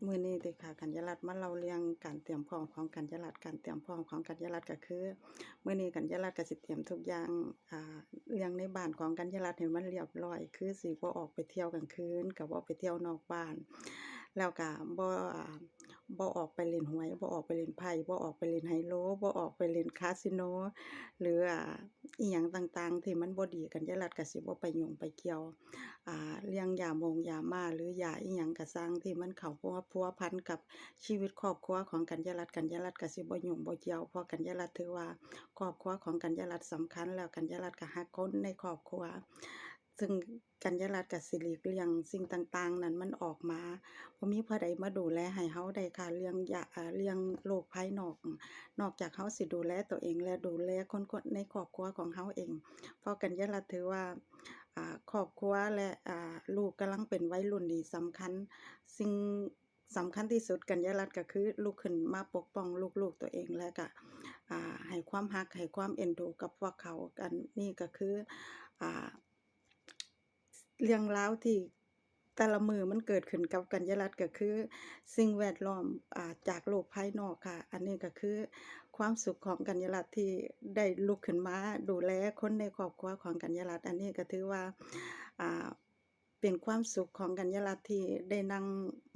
ມື້ນີ້ຕິຄະ ກັນຍາລັດມາເລົ່າເລື່ອງການຕຽມພ້ອມຂອງກັນຍາລັດ. ການຕຽມພ້ອມຂອງກັນຍາລັດກໍຄື ມື້ນີ້ກັນຍາລັດກໍຊິຕຽມທຸກຢ່າງ ອ່າ ເລື່ອງໃນບ້ານຂອງກັນຍາລັດໃຫ້ມັນລຽບຮ້ອຍ ຄືຊິບໍ່ອອກໄປທ່ຽວກາງຄືນ ກໍບໍ່ໄປທ່ຽວນອກບ້ານ ແລ້ວກໍບໍ່ ອ່າ ບໍ່ອອກໄປຫຼິ້ນຫວຍ ບໍ່ອອກໄປຫຼິ້ນໄພ້ ບໍ່ອອກໄປຫຼິ້ນໄຮໂລ ບໍ່ອອກໄປຫຼິ້ນຄາສິໂນ ຫຼື ອ່າ ອີ່ຫຍັງຕ່າງໆທີ່ມັນບໍ່ດີ ກັນຍາລັດກໍຊິບໍ່ໄປຫຍຸ້ງໄປກ່ຽວ. ອ່າ ເລື່ອງຢາມົງຢາມ້າ ຫຼື ຢາອີ່ຫຍັງກໍຊ່າງ ທີ່ມັນເຂົ້າພົວພັນກັບຊີວິດຄອບຄົວຂອງກັນຍາລັດ ກັນຍາລັດກໍຊິບໍ່ຫຍຸ້ງບໍ່ກ່ຽວ ເພາະກັນຍາລັດຖືວ່າຄອບຄົວຂອງກັນຍາລັດສຳຄັນ ແລ້ວກັນຍາລັດກໍຮັກຄົນໃນຄອບຄົວ ຊຶ່ງກັນຍາລັດກໍຊິຫຼີກລ່ຽງສິ່ງຕ່າງໆນັ້ນມັນອອກມາ ບໍ່ມີຜູ້ໃດມາດູແລໃຫ້ເຮົາໄດ້ຄ່າ ເລື່ອງຢາ ເລື່ອງໂລກພາຍນອກ ນອກຈາກເຮົາຊິດູແລຕົວເອງ ແລະ ດູແລຄົນໆໃນຄອບຄົວຂອງເຮົາເອງ ເພາະກັນຍາລັດຖືວ່າ ອ່າ ຄອບຄົວ ແລະ ອ່າ ລູກກຳລັງເປັນໄວລຸ້ນນີ້ສຳຄັນ ສິ່ງສຳຄັນທີ່ສຸດກັນຍາລັດກໍຄືລຸກຂຶ້ນມາປົກປ້ອງລູກໆຕົວເອງ ແລະ ກະ ອ່າ ໃຫ້ຄວາມຮັກ ໃຫ້ຄວາມເອັນດູກັບພວກເຂົາ. ອັນນີ້ກໍຄື ອ່າ ເລື່ອງລາວທີ່ແຕ່ລະມື້ມັນເກີດຂຶ້ນກັບກັນຍາລັດ ກໍຄືສິ່ງແວດລ້ອມ ອ່າ ຈາກໂລກພາຍນອກຄ່ະ. ອັນນີ້ກໍຄືຄວາມສຸກຂອງກັນຍາລັດທີ່ໄດ້ລຸກຂຶ້ນມາດູແລຄົນໃນຄອບຄົວຂອງກັນຍາລັດ. ອັນນີ້ກໍຖືວ່າ ອ່າ ເປັນຄວາມສຸກຂອງກັນຍາລັດທີ່ໄດ້ນັ່ງ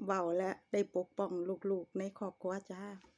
ເວົ້າ ແລະ ໄດ້ປົກປ້ອງລູກໆໃນຄອບຄົວຈ້າ.